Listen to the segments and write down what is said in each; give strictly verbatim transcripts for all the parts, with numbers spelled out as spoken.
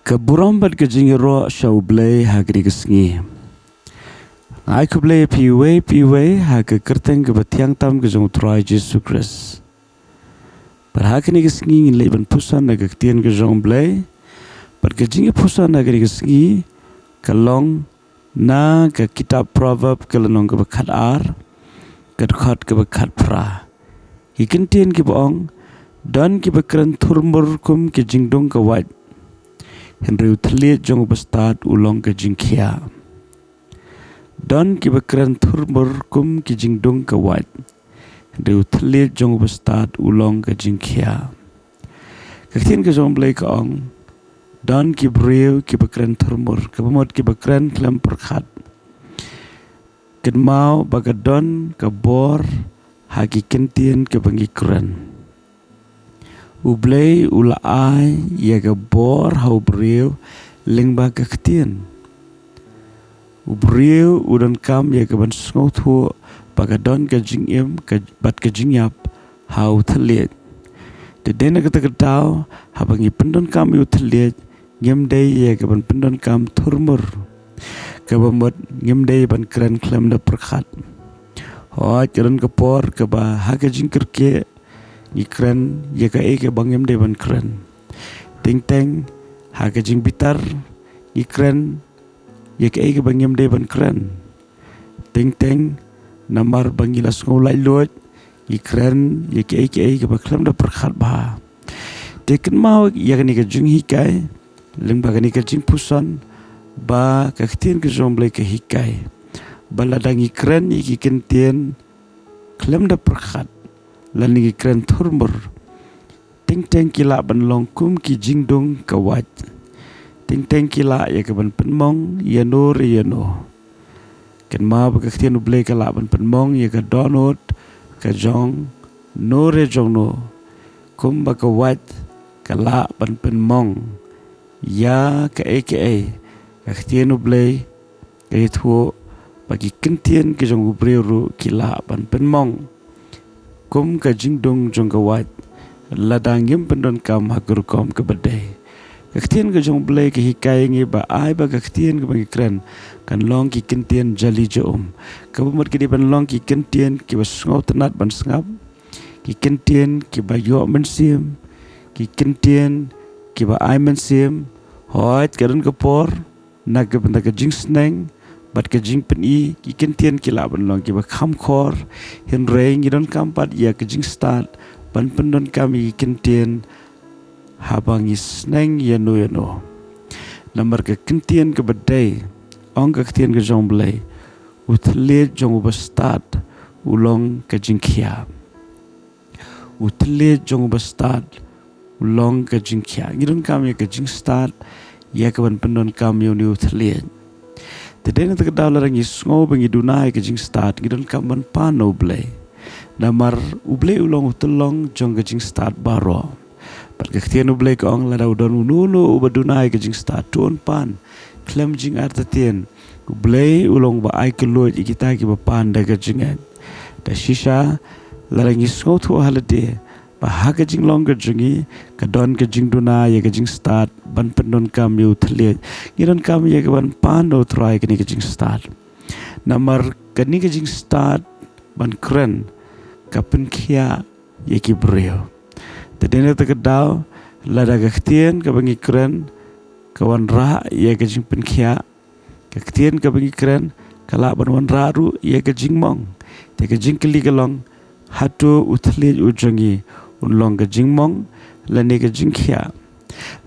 Ka burom bad ka jingïaroh sha U Blei ha kane ka sngi. Ai khublei ïa phi uwei pa uwei ha ka kyrteng kaba thiang tam ka jong U Trai Jisu Khrist. Bad ha kane ka sngi ngin leit ban puson na ka ktien ka jong U Blei. Bad ka jingpuson na kane ka sngi ka long na ka kitab Proverb ka lynnong kaba khat ar, ka dkhot kaba khat phra. Ki kyntien kiba ong, don kiba kren thurmur kum ki jingdung ka wait, hynrei u thylliej jong u bastad u long ka jingkhiah. Don kiba kren thurmur kum ki jingdung ka wait, hynrei u thylliej jong u bastad u long ka jingkhiah. Ka ktien ka jong U Blei ka ong, don ki briew kiba kren thurmur, kaba mut kiba kren khlem pyrkhat. Kynmaw ba ka don ka bor ha ki kyntien kiba ngi kren. U Blei u la ai ïa ka bor ha u briew lyngba ka ktien. U briew u donkam ïa ka ban sngewthuh ba ka don ka jingim ka, bad ka jingïap ha u thylliej. Te dei na kata ka daw, haba ngi pyndonkam ïa u thylliej, ngim dei ïa ka ban pyndonkam thurmur. Kaba mut ngim dei ban kren khlem da pyrkhat. Hooid, ka don ka por kaba ha ka jingkyrkieh ngi kren ïa kaei kaba ngim dei ban kren. Teng teng ha ka jingbitar ngi kren ïa kaei kaba ngim dei ban kren. Teng teng namar ba ngi la sngew laitluid ngi kren ïa kaei kaei kaba khlem da pyrkhat bha. Te kynmaw ïa kane ka jinghikai lyngba kane ka jingpuson ba ka ktien ka jong U Blei ka hikai ba lada ngi kren ïa ki kyntien khlem da pyrkhat lane ngi kren thurmur, teng teng ki lah ban long kum ki jingdung ka wait. Teng teng ki lah ïa ka ban pynmong ïa no re ïa no. Kynmaw ba ka ktien U Blei ka lah ban pynmong ïa ka dohnud ka jong no re jong no. Kumba ka wait ka lah ban pynmong ïa kaei kaei, ka ktien U Blei ka ïathuh ba ki kyntien ki jong u briew ruh ki lah ban pynmong kum ka jingdung jong ka wait lada ngim pyndonkam ha ka rukom kaba dei. Ka ktien ka jong U Blei ka hikai ngi ba ai ba ka ktien kaba ngi kren kan long ki kyntien jali ja um. Kaba mut ki dei ban long ki kyntien kiba sngewtynnat ban sngap, ki kyntien kiba ïoh mynsiem, ki kyntien kiba ai mynsiem. Hooid, ka don ka por na ka bynta ka jingsneng bad ka jingpyni, ki kyntien ki lah ban long kiba kham khor. Hynrei ngi donkam pat ïa ka jingstad ban pyndonkam ïa ki kyntien haba ngi sneng ïa no ïa no. Namar ka kyntien kaba dei, ong ka ktien ka jong U Blei, u thylliej jong u bastad u long ka jingkhiah. U thylliej jong u bastad u long ka jingkhiah. Ngi donkam ïa ka jingstad ïa ka ban pyndonkam ïa une u thylliej. Te dei na kata ka daw lada ngi sngew ba ngi duna ïa ka jingstad, ngi donkam ban pan na U Blei. Namar U Blei u long u tyllong jong ka jingstad baroh. Bad ka ktien U Blei ka ong lada u don uno uno uba duna ïa ka jingstad, to un pan khlem jingartatien. U Blei u long uba ai kylluid ïa kita kiba pan da ka jingngeit. Da shisha, lada ngi sngewthuh ha lade ba ha ka jinglong ka jong ngi ka don ka jingduna ïa ka jingstad ban pyndonkam ïa u thylliej, ngi donkam ïa ka ban pan na U Trai kane ka jingstad. Namar kane ka jingstad ban kren ka pynkhiah ïa ki briew. Te dei na kata ka daw, lada ka ktien kaba ngi kren ka wanrah ïa ka jingpynkhiah, ka ktien kaba ngi kren ka lah ban wanrah ruh ïa ka jingmong. Te ka jingkylli ka long, hato u thylliej u jong ngi un long ka jingmong lane ka jingkhiah?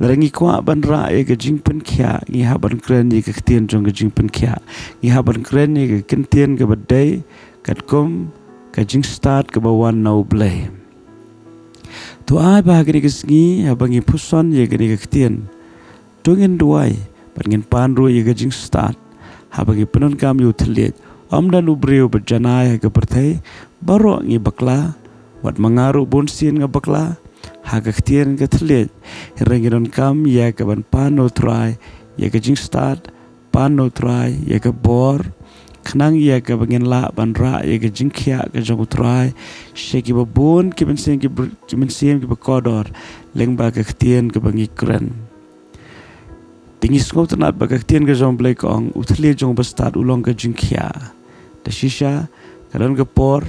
Lada ngi kwah ban rah ïa ka jingpynkhiah, ngi hap ban kren ïa ka ktien jong ka jingpynkhiah. Ngi hap ban kren ïa ka kyntien kaba dei katkum ka jingstad kaba wan na U Blei. To ai ba ha kane ka sngi haba ngi puson ïa kane ka ktien, to ngin duwai bad ngin pan ruh ïa ka jingstad haba ngi pyndonkam ïa u thylliej. Ym don u briew ba janai ha ka pyrthei, baroh ngi bakla, wat ma nga ruh bun sien nga bakla ha ka ktien ka thylliej. Hynrei ngi donkam ïa ka ban pan na U Trai ïa ka jingstad, pan na U Trai ïa ka bor, khnang ïa kaba ngin lah ban rah ïa ka jingkhiah ka jong U Trai sha kiba bun ki mynsiem, ki br-, ki mynsiem kiba kordor lyngba ka ktien kaba ngi kren. Te ngi sngewtynnad ba ka ktien ka jong U Blei ka ong, u thylliej jong u bastad u long ka jingkhiah. Te shisha ka don ka por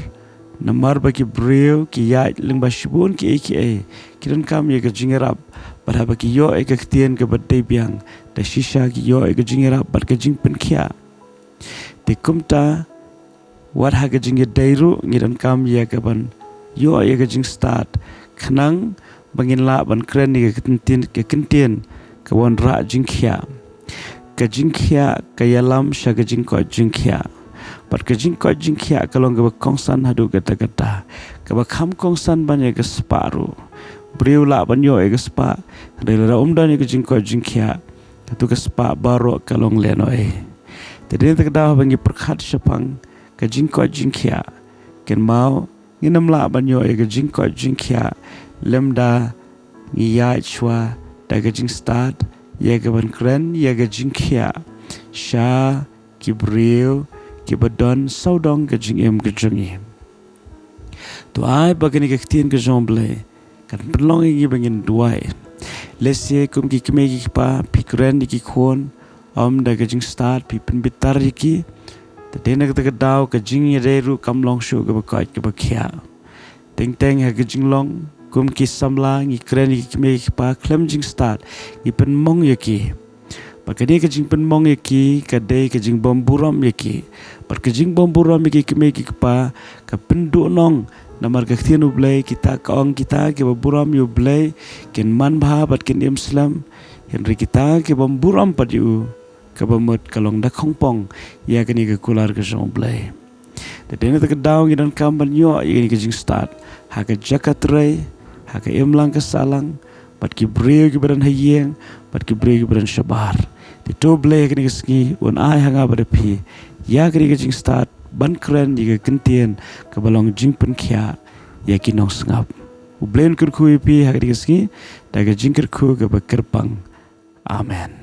namar ba ki briew ki ïaid lyngba shibun kiei kiei, ki donkam ïa ka jingïarap bad haba ki ïoh ïa ka ktien kaba dei biang, te shisha ki ïoh ïa ka jingïarap bad ka jingpynkhiah. Te kumta, wat ha ka jingïadei ruh ngi donkam ïa ka ban ïoh ïa ka jingstad, khnang ba ngin lah ban kren ïa ka ktien, ka ktien ka wanrah jingkhiah. Ka jingkhiah ka ïalam sha ka jingkoit jingkhiah. Bad ka jingkoit jingkhiah ka long kaba kongsan haduh katta katta, kaba kham kongsan ban ïa ka spah ruh. Briew lah ban ïoh ïa ka spah, hynrei lada um don ïa ka jingkoit jingkhiah, katu ka spah baroh ka long lehnohei. Te dei na kata ka daw ba ngi pyrkhat shaphang ka jingkoit jingkhiah, kynmaw ngin ym lah ban ïoh ïa ka jingkoit jingkhiah lymda ngi ïaid shuwa da ka jingstad ïa ka ban kren ïa ka jingkhiah sha ki briew kiba don sawdong ka jingim ka jong ngi. To ai ba kane ka ktien ka jong U Blei kan pynlong ïa ngi ba ngin duwai. Lehse kum ki kmie ki kpa phi kren ïa ki khun, ym da ka jingstad, phi pynbitar ïa ki. Te dei na kata ka daw ka jingïadei ruh kam long shuh kaba koit kaba khiah. Teng teng ha ka jinglong kum ki samla ngi kren ïa ki kmie ki kpa khlem jingstad, ngi pynmong ïa ki. Bad kane ka jingpynmong ïa ki ka dei ka jingbymburom ïa ki. Bad ka jingbymburom ïa ki kmie ki kpa ka pynduhnong, namar ka ktien U Blei kita ka ong, kita kiba burom ïa U Blei kin manbha bad kin im slem, hynrei kita ki bym burom pat ïa u, kaba mut ka long da khongpong ïa kane ka kular ka jong U Blei. Te dei na kata ka daw ngi donkam ban ïoh ïa kane ka jingstad ha ka jaka trei, ha ka imlang ka sahlang, bad ki briew kiba don ha ïing, bad ki briew kiba don shabar. Te to U Blei ha kane ka sngi un ai ha nga bad ha phi ïa kane ka jingstad ban kren ïa ka ktien kaba long jingpynkhiah ïa ki nongsngap. U Blei un kyrkhu ïa phi ha kane ka sngi da ka jingkyrkhu kaba kyrpang. Amen.